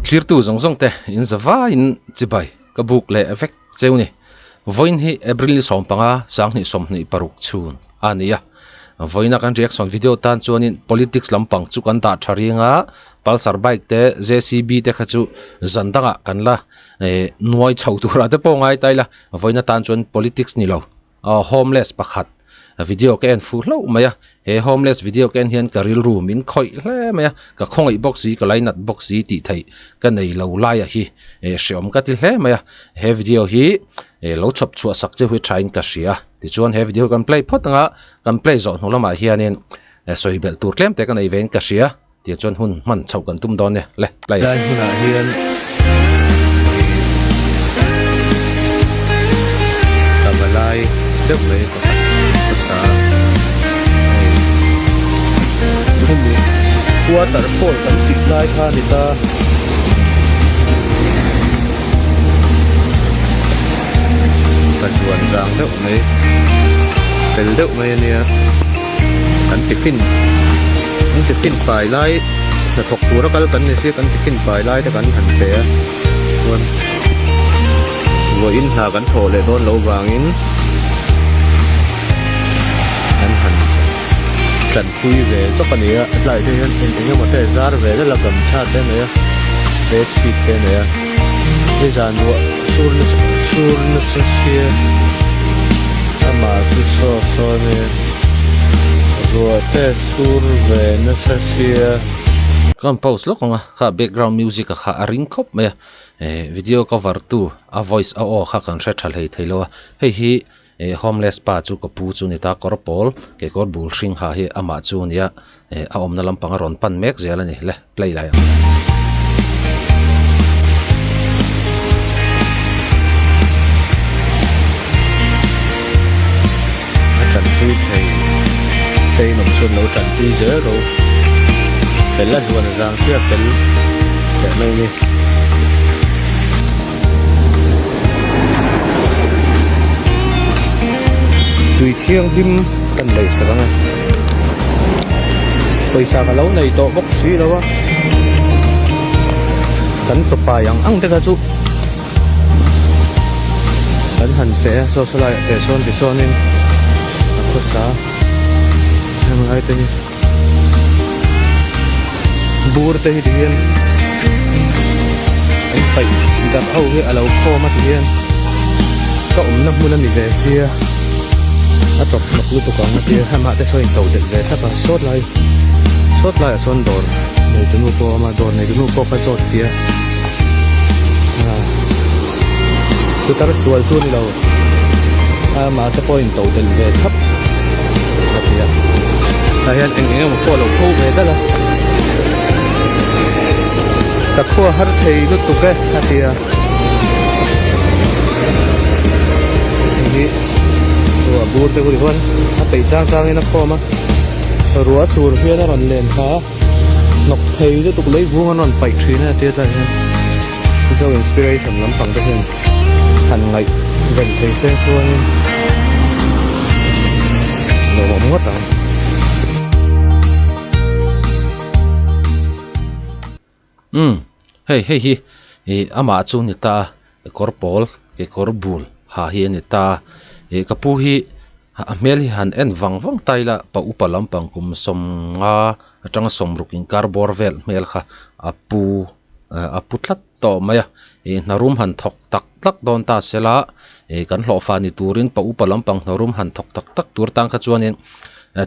Thlirtu zawng zawng te in zavaiin chibai ka buk leh vek cheu ni. Vawiin hi April ni 15 2026 chhun a ni a. Vawiina kan reaction video tan chuanin politics lampang chu kan dah tha ring a, Pulsar bike te JCB te kha chu zan dangah kan la nuai chho turah te pawh ngai ta ila, vawiin atan chuan politics ni lo. Homeless pakhat video ka en fuh hlauh mai a, he homeless video ka en hian ka rilru min khawih hle mai a, ka khawngaih bawk si ka lainat bawk si tih theih ka nei lo laia hi hreawm ka ti hle mai a, he video hi lo chhawp chhuah sak cheu hi thain ka hria, tichuan he video hi kan play phawt anga kan play zawh hnu lamah hianin sawi belh tur tlem te ka nei vein ka hria. Tiah chuan hun hman chhoh kan tum dawn e, le play. Lai hmunah hian Tavalai deuh mai pakhat hmasa hei hemi waterfall kan tih lai kha a ni ta. Ka chuan zang deuh mai fel deuh mai a nia. Kan tiffin kan tiffin pai lai hnathawk tura kal kan ni si kan tiffin pai lai te kan han pe a chuan vawiin hna kan thawh leh dawn loh vangin kan han tanpui ve zawk a ni a tlaiah te hian eng eng emaw te zar ve deuh a gamchha te a nei a bedsheet te a nei a nizan ruah sur nasa sur nasa sia amah chu saw sawn e ruah te sur ve nasa sia. Ka han pause lawk ang a, kha background music a kha a ring khawp mai a, eh video cover tu a voice a aw kha kan hre tha hlei thei lo a, hei hi eh homeless pa chu ka pu chu a ni ta kawr pawl kekawr bul hring ha hi amah chu a nia eh a awmna lampang a rawn pan mek zel a ni le play lai ang. A tanpui thei te in awm chuan lo tanpui zel ro fel a zuan a zang sia fel teh mai a ni. Tui thianghlim kan neih sak ang e. Pawisa ka lo nei tawh bawk si lo a. Kan chawpai ang ang te kha chu kan han pe a saw saw laiah te sawn tisawnin a khawsa heng lai te hi bur te hi tihian an paih darh ho hi a lo khawm a tihian ka awmna hmun a ni ve sia a chawp hnawk lutuk ang a tia amah te sawn in to delh ve thlap a sawt lai sawt laiah sawn dawr nei tu nu pawh a awm a dawr nei tu nu pawh kha zawt tia putar sual chu a ni lo amah te pawh in to delh ve thlap a ti a tah hian eng eng emaw pawh a lo pho ve dal a ka khua har thei lutuk e a ti a hei hi ruah bur te hi chuan a peih chang chang in a khawm a ruah sur hian a rawn len kha a. Hnawk thei lutuk lei vung an rawn paih thin a tia tlaiah hian Zo inspiration lampang te hian han ngaih ven thei se chuanin lawmawm ngawt ang. Umm hei hei hi ih amah chu ni ta a kawr pawl kekawr bul ha hi a ni ta a ih ka pu hi a hmel hi han en vang vang ta ila pa upa lampang kum sawmnga atanga sawmruk inkar bawr vel hmel kha a pu ah a pu tlat tawh mai a ih hna rum han thawk tak tak dawn ta sela ih kan hlawhfa ni turin pa upa lampang hna rum han thawk tak tak tur tan kha chuanin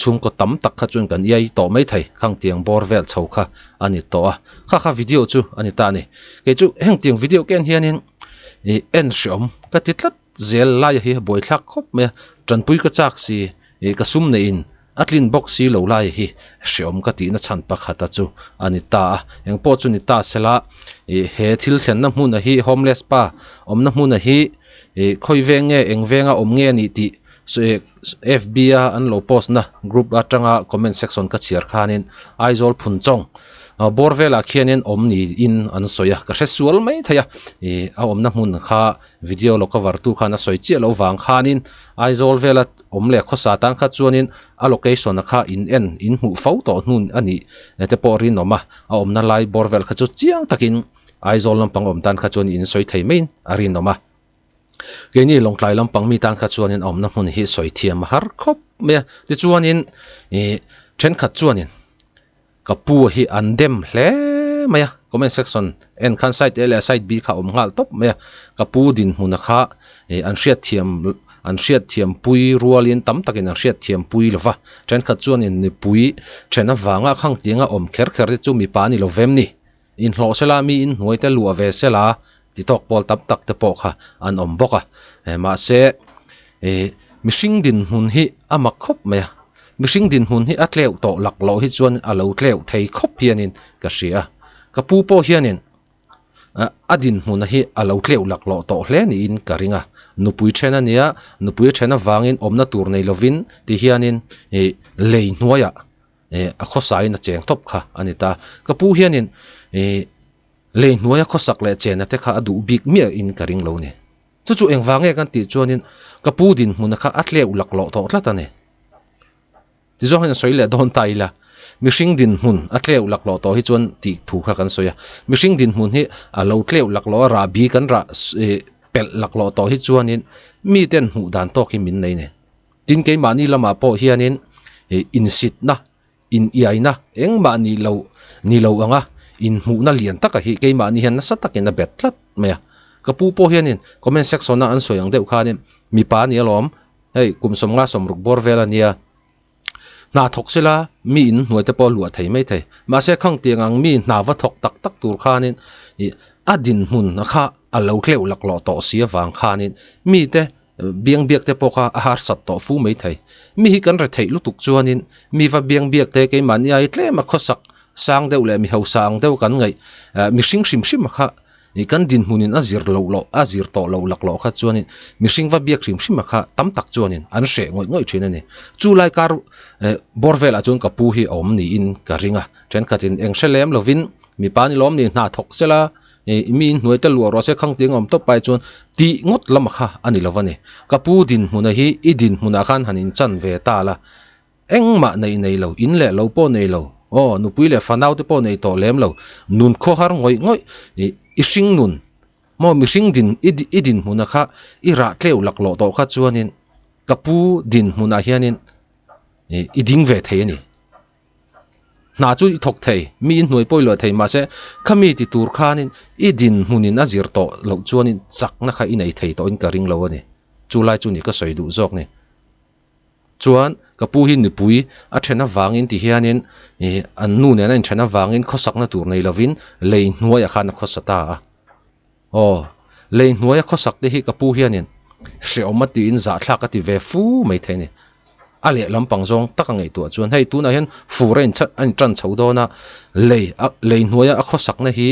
chhungkaw tam tak kha chuan kan iai tawh mai thei khang tiang bawr vel chho kha a ni tawh a kha kha video chu a ni ta a ni kei chu heng tiang video ka en hianin ih en hreawm ka ti tlat zel laia hi a buaithlak khawp mai a tanpui ka chak si ih ka sum neihin a tlin bawk si lo laia hi hreawm ka tihna chhan pakhata chu a ni ta a engpawh chu ni ta sela ih he thil thlenna hmuna hi homeless pa awmna hmuna hi ih khawi veng nge eng venga awm nge a nih tih F B a an lo post na group atanga comment section ka chhiar khanin Aizawl Phunchawng bawr velah khianin awm niin an sawi a ka hre sual mai thei a ih a awmna hmun kha video lo cover tu khan a sawi chiah loh vang khanin Aizawl vela awm leh khawsa tan kha chuanin a location a kha in en in hmuh fo tawh hnun a nih te pawh rinawm a a awmna lai bawr vel kha chu chiang takin. Aizawl lampang awm tan kha chuan in sawi thei maiin a rinawm a. Keini Lawngtlai lampang mi tan kha chuanin a awmna hmun hi sawi thiam a har khawp mai a. Tichuanin ih thenkhat chuanin ka pu hi an dem hle mai a, comment section en khan side A leh side B kha a awm nghal tawp mai a. Ka pu dinhmuna kha ih an hriatthiam an hriatthiam pui rualin tam takin an hriatthiam pui lo va. Thenkhat chuanin mipui then avanga khang tianga awm kher kher te chu mipa a ni lo vem ni. Inhlawh sela mi inhnuai te luah ve sela ti tawk pawl tam tak te pawh kha an awm bawk a. Mahse ih mihring dinhmun hi a mak khawp mai a, mihring dinhmun hi a tleuh tawh lak loh hi chuan a lo tleuh thei khawp hianin ka hria a. Ka pu pawh hianin a dinhmun hi a lo tleuh lak loh tawh hle niin ka ring a. Nupui then a nia, nupui then avangin awmna tur nei lovin ti hianin ih lei hnuaiah eh a khawsain a cheng tawp kha a ni ta. Ka pu hianin ih lei hnuaia khawsak leh chena te kha a duh bik miahin ka ring lo ni. Chu chu engvang nge kan tih chuanin ka pu dinhmuna kha a tleuh laklawh tawh tlat a ni. Tizawng hian a sawi leh dawn ta ila, mihring dinhmun a tleuh laklawh tawh hi chuan tih thu kha kan sawi a. Mihring dinhmun hi a lo tleuh laklawh a, rahbi kan rah ih pelh laklawh tawh hi chuanin miten hmuh dan tawk hi min nei a ni. Tin keimahni lamah pawh hianin ih insitna, iniaina engmah ni lo ni lo anga inhmuhna lian taka hi keimahni hian nasa takin a bet tlat mai a. Ka pu pawh hianin comment section a an sawi ang deuh khanin mipa a ni alawm, hei kum 50 60 bawr vel a nia, hna thawk sela mi in hnuai te pawh a luah thei mai thei. Mahse khang tiang ang mi hna va thawk tak tak tur khanin ih a dinhmun kha a lo tleuh laklawh tawh si avang khanin mite Biang biak te pawh kha a harsat tawh fu mai thei. Mi hi kan retheih lutuk chuanin mi va biang biak te keimahni ai tlem a khawsak sang deuh leh mi hausa ang deuh kan ngaih mihring hrim hrim a kha kan dinhmunin a zir loh loh a zir tawh loh lak loh kha chuanin mihring va biak hrim hrim a kha tam tak chuanin an hreh ngawih ngawih thin a ni. Chu lai kar bawr velah chuan ka pu hi a awm niin ka ring a, thenkhatin eng hre lem lovin mipa ni lawm ni hna thawk sela Ih mi inhnuai te luah rawh se khang tiang a awm tawp pai chuan tih ngawt lam a kha a ni lo a ni. Ka pu dinhmuna hi i dinhmunah khan han inchan ve ta la, engmah neih nei lo, in leh lo pawh nei lo, aw nupui leh fanau te pawh nei tawh lem lo, nun khawhar ngawih ngawih ih i hring nun maw mihring din i i dinhmuna kha i rah tleuh laklawh tawh kha chuanin ka pu dinhmunah hianin ih i ding ve thei a ni. Hna chu i thawk thei, mi in hnuai pawh i luah thei mahse khami ti tur khanin i dinhmunin a zir tawh loh chuanin chakna kha i nei thei tawhin ka ring lo a ni. Chu lai chu ni ka sawi duh zawk ni. Chuan ka pu hi nupui a then avangin ti hianin ih an nu nena inthen avangin khawsakna tur nei lovin lei hnuaiah khan a khawsa ta a. Aw, lei hnuaia khawsak te hi ka pu hianin hrehawm a tiin zahthlak a ti ve fu mai thei a ni. A lehlam pang zawng tak a ngaihtuah chuan hei tunah hian fur a inchhat a intan chho dawn a, lei a lei hnuaia a khawsakna hi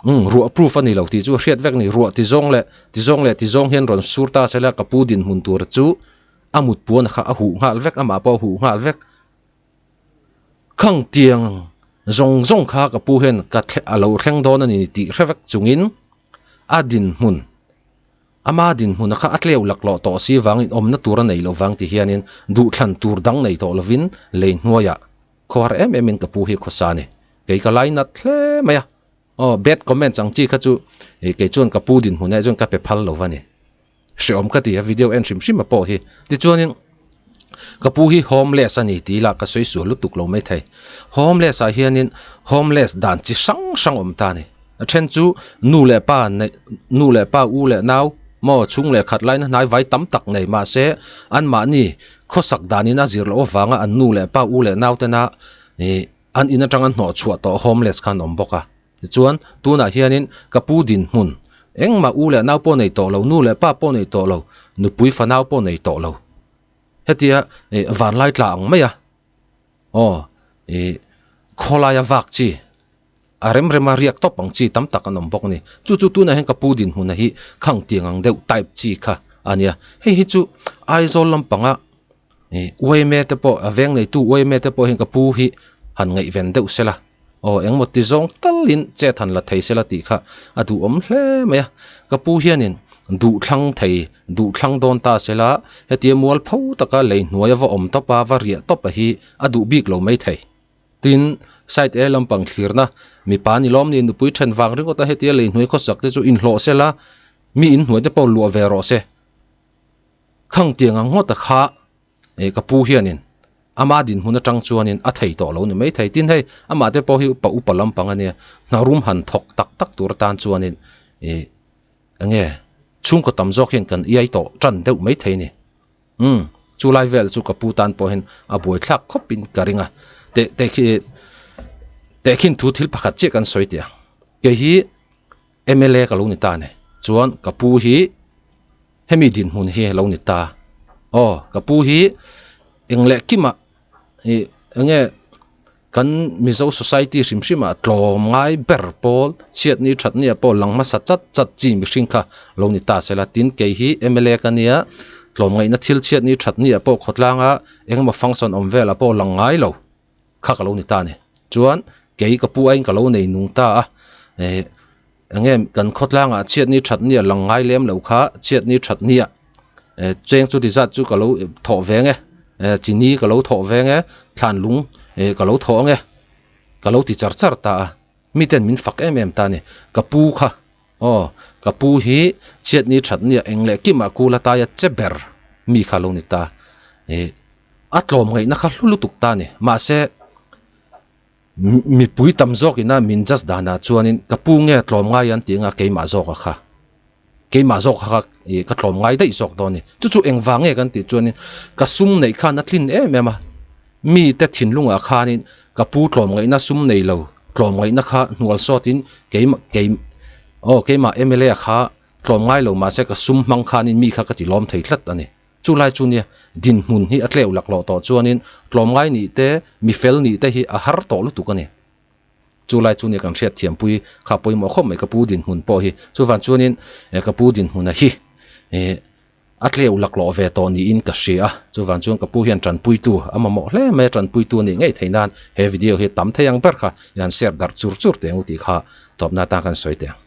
umm ruah proof a ni lo tih chu a hriat vek a ni. Ruah ti zawng leh ti zawng leh ti zawng hian rawn sur ta sela ka pu dinhmun tur chu a mut puan kha a huh nghal vek amah pawh a huh nghal vek. Khang tiang zawng zawng kha ka pu hian ka a lo thleng dawn a ni tih hre vek chungin a dinhmun ama dinhmun a kha a tleu laklawh tawh si vangin awmna tur a nei loh vang ti hianin duhthlan tur dang nei tawh lovin lei hnuaiah khawhar em em in ka pu hi khawsa a ni. Kei ka lainat hle mai a, aw bad comments ang chi kha chu kei chuan ka pu dinhmunah hi chuan ka pe phal lo va ni. Hreawm ka ti a video en hrim hrim a pawh hi. Tichuanin ka pu hi homeless a ni tih lah ka sawi sual lutuk lo mai thei. Homeless ah hianin homeless dan chi hrang hrang awm ta a ni. A then chu nu leh pa neih nu leh pa u leh nau maw chhung leh khat laina hnai vai tam tak nei mahse anmahni khawsak danin a zir loh avanga an nu leh pa u leh nau tena ih an in atanga hnawh chhuah tawh homeless khan awm bawk a. Tichuan, tunah hianin ka pu dinhmun, engmah u leh nau pawh nei tawh lo, nu leh pa pawh nei tawh lo, nupui fanau pawh nei tawh lo. Hetia ih vanlai tla ang mai a, aw ih khawlaia vak chi, a rem rema riak tawp ang chi tam tak an awm bawk a ni. Chu chu tunah hian ka pu dinhmuna hi khang tiang ang deuh type chi kha a nia. Hei hi chu Aizawl lampanga ih uaime te pawh a veng neitu uaime te pawh hian ka pu hi han ngaihven deuh se la. Aw engmaw ti zawng talin chet han la thei sela tih kha a duhawm hle mai a, ka pu hianin duhthlang thei duhthlang dawn ta sela hetia mual pho taka lei hnuaia va awm tawp a va riah tawp a hi a duh bik lo mai thei. Tin, side A lampang thlirna mipa ni lawm ni nupui then vang ringawt a hetia lei hnuai khawsak te chu inhlawh se la, mi inhnuai te pawh luah ve rawh se. Khang tiang ang ngawt a kha eh ka pu hianin ama dinhmun atang chuanin a thei tawh lo ni mai thei. Tin hei amah te pawh hi upa upa lampang a nia, hna rum han thawk tak tak tur atan chuanin ih enge chhungkaw tam zawk hian kan iai tawh tan deuh mai thei a ni. Umm chu lai vel chu ka pu tan pawhin a buaithlak khawp in ka ring a teh teh khi teh khin thu thil pakhat chiah kan sawi teh ang kei hi M_L_A ka lo ni ta a ni chuan ka pu hi hemi dinhmun hi a lo ni ta aw ka pu hi eng leh kimah ih eng nge. Kan Mizo society hrim hrim ah tlawm ngai ber pawl chhiatni thatni ah pawh lang hmasa chat chat chi mihring kha lo ni ta sela. Tin kei hi mla ka nia tlawm ngaihna thil chhiatni thatni ah pawh khawtlang a engemaw function awm vel ah pawh lang ngai lo kha ka lo ni ta a ni. Chuan kei ka pu aiin ka lo nei nung ta a eh enge kan khawtlang ah chhiatni thatni ah lang ngai lem lo kha chhiatni thatni ah eh cheng chu ti zat chu ka lo thawh ve ang e eh chini ka lo thawh ve ang e thlan lung eh ka lo thawh ang e ka lo ti char char ta a miten min fak em em ta a ni ka pu kha aw ka pu hi chhiatni thatni ah eng leh kim ah kul ataia che ber mi kha lo ni ta eh a tlawm ngaihna kha hlu lutuk ta a ni mahse. Mipui tam zawk ina min judge danah chuanin ka pu nge tlawm ngai an tih anga keimah zawk a kha keimah zawk kha ih ka tlawm ngai daih zawk dawn a ni. Chu chu engvang nge kan tih chuanin ka sum neih khan a tlin em em a, mite thinlungah khanin ka pu tlawm ngaihna sum nei lo tlawm ngaihna kha hnual sawtin keimah kei aw keimah mla kha tlawm ngai lo mahse ka sum hmang khanin mi kha ka ti lawm thei tlat a ni. Chu lai chu nia, dinhmun hi a tleu laklawh tawh chuanin tlawmngai nih te, mi fel nih te hi a har tawh lutuk a ni. Chu lai chu nia kan hriat thiampui kha pawimawh khawp mai ka pu dinhmun pawh hi. Chuvan chuanin ka pu dinhmuna hi a tleu laklawh ve tawh niin ka hria a. Chuvan chuan ka pu hian tanpuitu a mamawh hle mai a, tanpuitu a nih ngei theih nan he video hi tam thei ang ber kha i han share darh chur chur teh ang u tih kha tawpna atan kan sawi teh ang.